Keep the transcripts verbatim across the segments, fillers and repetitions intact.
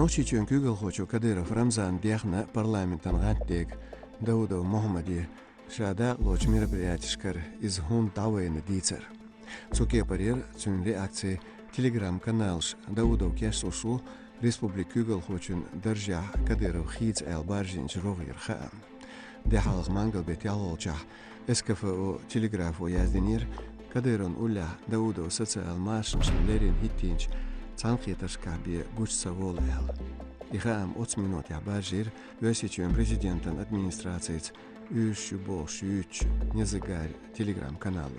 Нохчийчоьнан куьйгалхочо Кадыров Рамзана дехна парламентан гӀантдега Даудов Мухьаммаде ша дакъалоцу мероприятешкара иза хӀунда дӀавайна дийцар. Цу кепара яра цуьнан реакци. Телеграм-каналаш Даудов кечлуш ву республикан куьйгалхочун даржехь Кадыров хийца аьлла баржийначу рогӀера хаам. Де хьалха мангал беттан ялхолгӀачохь СКФО Телеграфо яздинера, Кадыровн уллехь Даудов социал машанашна леррина хӀиттийначу цхьаьнакхетаршкахь бен гучу ца волу аьлла. И хаам оццу минотехь баржийра Оьрсийчоьнан президентан администрацица уьйраш ю бохуш юьйцучу Незагари телеграм-канало.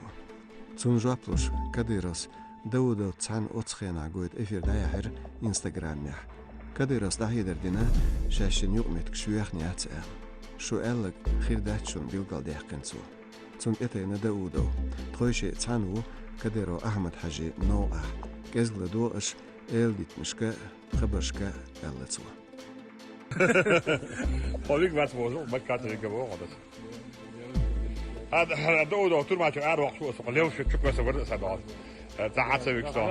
Цунна жоп луш, Кадыровс Даудовца цхьаьна оццу хенахь гойту эфир дӀаяьхьира Инстаграмехь. Кадыровс дӀахьедар дина, шаьш шина юкъаметтигаш йоьхна яц аьлла. Шу аьлларг хир дац шуна, билгалдаьккхина цо. Цунна тӀетайна Даудов. Тхойшиъ цхьаьна ву Кадыров Ахьмад-Хьаьжин новкъахь. КӀезиг ладогӀа аша эладитанашка а, хабаршка а, аьлла цо. Хьо виг вац вожу, баккхача вига вогӀу. Ада, ада, удо, турмачу ара вахчу, со лев ши чук васа варда са догӀу. Э, цхьа хьаца виг со.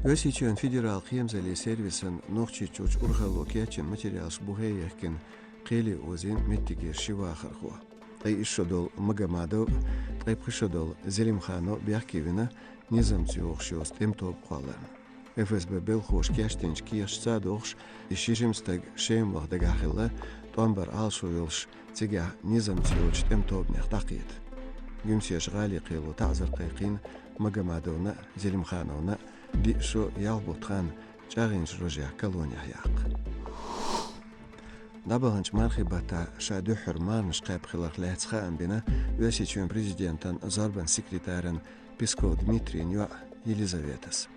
Оьрсийчоьнан федералан кхерамзаллин сервисан Нохчийчуьрчу урхалло кечйина материалаш бухе яхкина кхеле озийна меттигера ши вахархо. Ткъе исс шо долу Магомадов, ткъе пхи шо долу Зелимханов бехке вина низамца йогӀуш йоцу тӀеман тоба кхолларна. ФСБ белхалоша кечдинчу кехаташца а догӀуш, и ши жима стаг Шемахь дагахь хилла, тӀом бар Ӏалашо йолуш, цигахь низамца йоцучу тӀеман тобанех дӀакхета. Гуьмсеша гӀали кхело таӀзар кхайкхийна Магомадовна а, Зелимхановна а, диъ шо ялх бутт хан чӀагӀйинчу рожех колонехь яккха. ДӀабаханчу мархийн баттахь ша дуьххьара марханаш кхаьбна хиларх лаьцна хаам бина Оьрсийчоьнан президентан зорбанан секретаран Песков Дмитрийн йоӀа Елизаветас.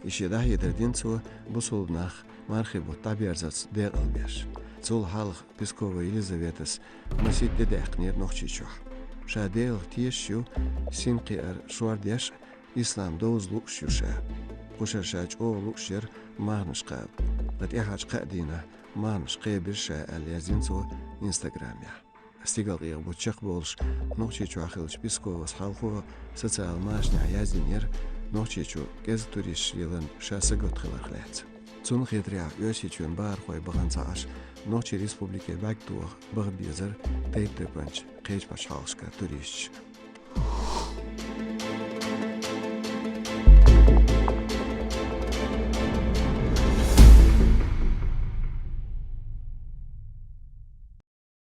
И шен дӀахьедар дина цо бусулба нах мархийн бутт дӀаберзарца декъалбеш. Цул хьалха Пескова Елизаветас масийтта де даьккхинера Нохчийчохь. Ша Делах тешаш ю, син кхиар шордеш а, ислам довза лууш ю ша. Кхушара ша чӀогӀа лууш яра марханаш кхаба. Ткъа тӀаьхьарчу кхаа дийнахь марханаш кхебира ша, аьлла яздина цо Инстаграмехь. Стигалкъекъа бутт чекхболуш Нохчийчохь хиллачу Песковас хьалхо социал машанехь яздинера Нохчийчу кӀезиг туристаш леларна ша сагатта хиларх лаьцна. Цунна хетарехь, Оьрсийчоьнан бахархой бахана ца Ӏаш, Нохчийн республике бӀаьрг тоха баха безара тайп-тайпанчу кхечу пачхьалкхашкара туристаш.